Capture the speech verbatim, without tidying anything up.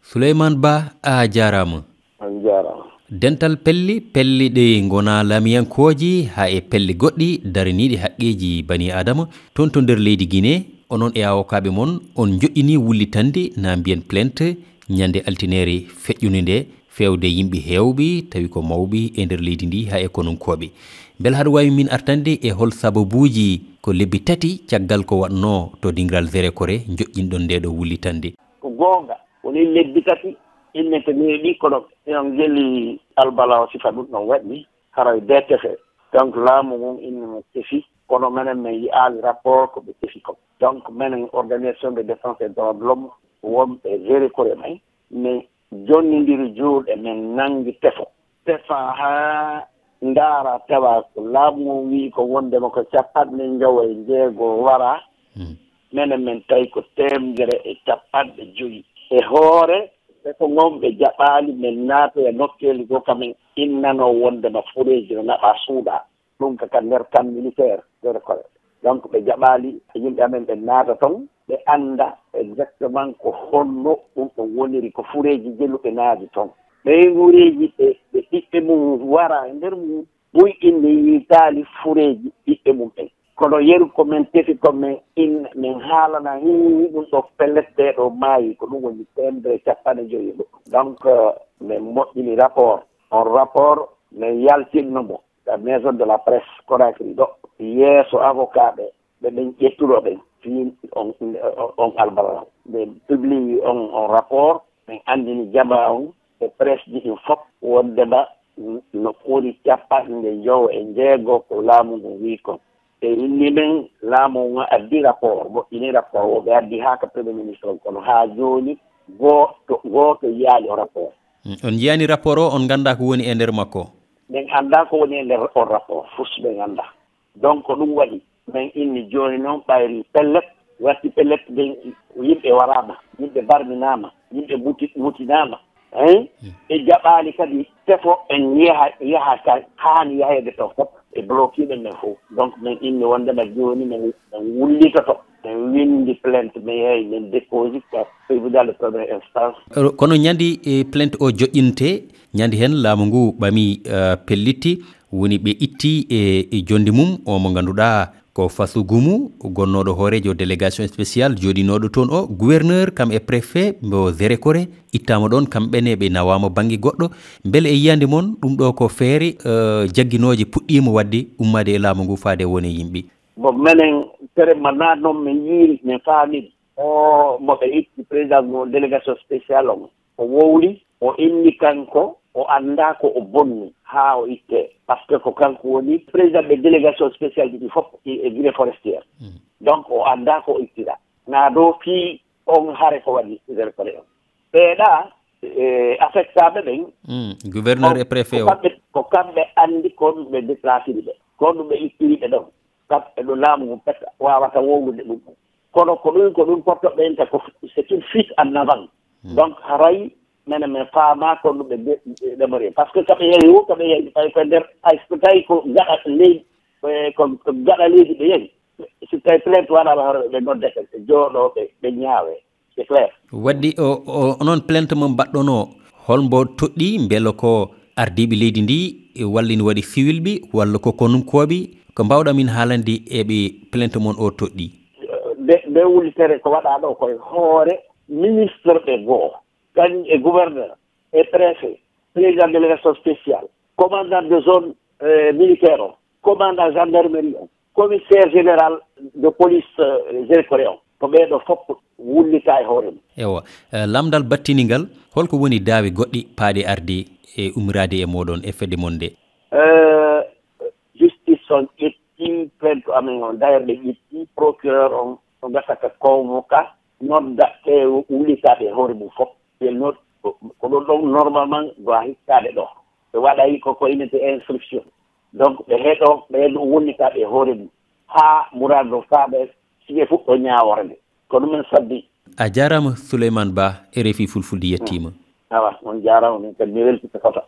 Suleymaan Ba, a jaaraama. On jaaraama. Dental pelli, pelli ɗi ngonaa laamiyankooji, haa e pelli goɗɗi daraniiɗi haqqeeji bani Aadama, toon to nder leydi Guinée, onon e awokaaɓe mon, on njoɗɗinii wullitande, na mbiyen plainte, ñande altineere feƴƴunde nde, feewde yimɓe heewɓe, tawi ko mawɓe e nder leydi ndi, haa e konunkooɓe. Mbele haɗa waawi min artande e hol sababuuji ko lebbi tati caggal ko waɗnoo to dingiral Zerekore njoƴƴinɗon ndeeɗo wullitande? Ko goonga, woni lebbi tati, inne to neeɓi, kono eɗen ngelli albala o sifa ɗum ɗon waɗi, haray bee tefe. Donc, laamu ngun inne mo tefi, kono menen min yi'aali rapport ko ɓe tefi kon. Donc, menen organisation de défense des droits de l'homme, wonɓe Zerekore ɓen, min jonnindiri juuɗe, min nanngi tefo. Tefa haa ndaara tawa ko laamu ngun wi'i ko wondema ko capanɗe njowo e jeego wara, menen min tawi ko teemedere e capanɗe jowi. E hoore, tefo ngon ɓe jaɓaali min naatoya nokkeeli goo ka min innanoo wondema fureeji no naɓaa suuɗaa. Ɗum ka, ka nder camp militaire Zerekore. Donc, ɓe jaɓaali yimɓe amen ɓe naata ton, ɓe annda exactement ko honno ɗum ɗon woniri, ko fureeji jeluɓe naadi ton. Ɓee fureeji ɓe, ɓe ɓiɓɓe mum wara e nder mum, ɓuy inne yiitaali fureeji ɓiɓɓe mum ɓen. Kono yeru ko min tefi ko min in-, min haalana hiwi ɗum ɗo pellet ɓee ɗo maayi, ko ɗum woni teemedere capanɗe jowi e goɗɗum. Donc, euh, min moƴƴini rapport. On rapport, min yaltinno mo ka Maison de la Presse Conakry ɗo, yeeso avocat ɓe, ɓe ɓen ƴettuɗo ɓen, fii on, on, on albarra. Ɓe publie on, on rapport, ɓen anndini jamaa on e presse ji ɗin fof, wondema no ɓuri capanɗe njowo e jeego ko laamu ngun wi'i kon. Ɓe inni men laamu ngun addi rapport, moƴƴini rapport o, ɓe addi haa ka Premier Ministre on, kono haa jooni gooto, gooto yi'aali o rapport. Mm, on njiyaani rapport o, on nganndaa ko woni e nder makko? Min anndaa ko woni e nder on rapport, fus min anndaa. Donc, ko ɗum waɗi, min inni jooni noon ɓayri pellet, watti pellet, nden yimɓe waraama, yimɓe barminaama, yimɓe muti-, mutinaama, hein? Mm. Ɓe jaɓaali kadi tefo en yaha, yaha ka haani yaheede to fof, ɓe bloqué ɓe men fof. Donc, min inni wondema jooni min, min wullitoto, min winndi plainte, min yahi, min déposé ka tribunal de première instance. Kono ñande, e, plainte o joƴƴinte, ñande heen laamu ngu ɓami, eh, pellitti, woni ɓe itti e, e jonde mum o mo ngannduɗaa ko Fasu Gumu, gonnooɗo hooreejo délégation spéciale jooɗinooɗo toon o, gouverneur kam e préfet mo Zerekore, ittaama ɗoon, kamɓe ne ɓe nawaama bannge goɗɗo. Mbele e yiyannde mon, ɗum ɗo ko feere, eh, jagginooje puɗɗiima waɗde ummaade e laamu ngu faade e won e yimɓe? Bon, menen, tere ma naat noon, min yiiri, min faamii. O mo ɓe itti, président mo délégation spéciale on, o wowli, o inni kanko, o anndaa ko o bonni haa o ittee. Parce que ko kanko woni président ɓe délégation spéciale ji ɗi fof e, e Guinée forestière. Mm. Donc, o anndaa ko o ittira. Naa ɗo fii on hare ko waɗi Zerekore on. Ɓeeɗa, e, affectaaɓe ɓen, mm, gouverneur e préfet o, ko kamɓe, ko kamɓe anndi ko ɗum ɓe déplaciri ɓe, ko ɗum ɓe ittiri ɓe ɗon. Kamɓe ɗo laamu ngun pet waawata wowlude ɗum ɗon. Kono ko ɗum, ko ɗum pottoɓe enta ko, c'est une fuite en avant. Hmm. Donc, haray menen min faamaa ko ɗum ɓe de-, ɓe ɗemori. Parce que kaɓe yehi o, kaɓe yehi, tawi ko nder, hay so tawi ko gaɗa leydi, e ko, ko gaɗa leydi ɓe yehi. Si tawi plainte waɗaama, haray ɓe noddete, ɓe jooɗoo, ɓe, ɓe ñaawee. C'est clair. Waɗde o, o, onon plainte mo mbaɗɗonoo, hol mbo toɗɗii, mbele ko ardiiɓe leydi ndi, e walla ina waɗi siwilɓe, walla ko konunkooɓe? Ko mbaawɗaa min haalande e ɓe plainte mon o toɗɗii? Nde, nde wuli tere ko waɗaa ɗo koye hoore ministre ɓe goo, kañum e gouverneur, e préfet, président délégation spéciale, commandant de zone, euh, militaire o, commandant gendarmerie o, commissaire général de police, euh, Zerekore o. Ko ɓee ɗo fof wullita e hoore mum. Ewa, eh, lamndal battini ngal, holko woni daawe goɗɗe paaɗe arde e ummiraade e mooɗon e fedde mon nde? Eh, justice on ƴetti plainte amen on, d'ailleurs ɓe ƴetti procureur on, o gasa ka kawmo ka, nodda ɓe wullitaaɓe e hoore mum fof. Ɓe not-, ko, ko ɗon ɗon normalement doit hittaade ɗo. Ɓe waɗay ko, ko innete instruction. Donc, ɓe heɗo, ɓe heɗo wullitaaɓe e hoore mum. Haa muraadu o faaɓe, si ɓe fuɗɗo ñaawoore nde. Ko ɗum en sabbi. A jaaraama, Souleymane Ba, R F I Fulfulde yettiima. Awa, on jaaraama, min kadi mi weltitotoo.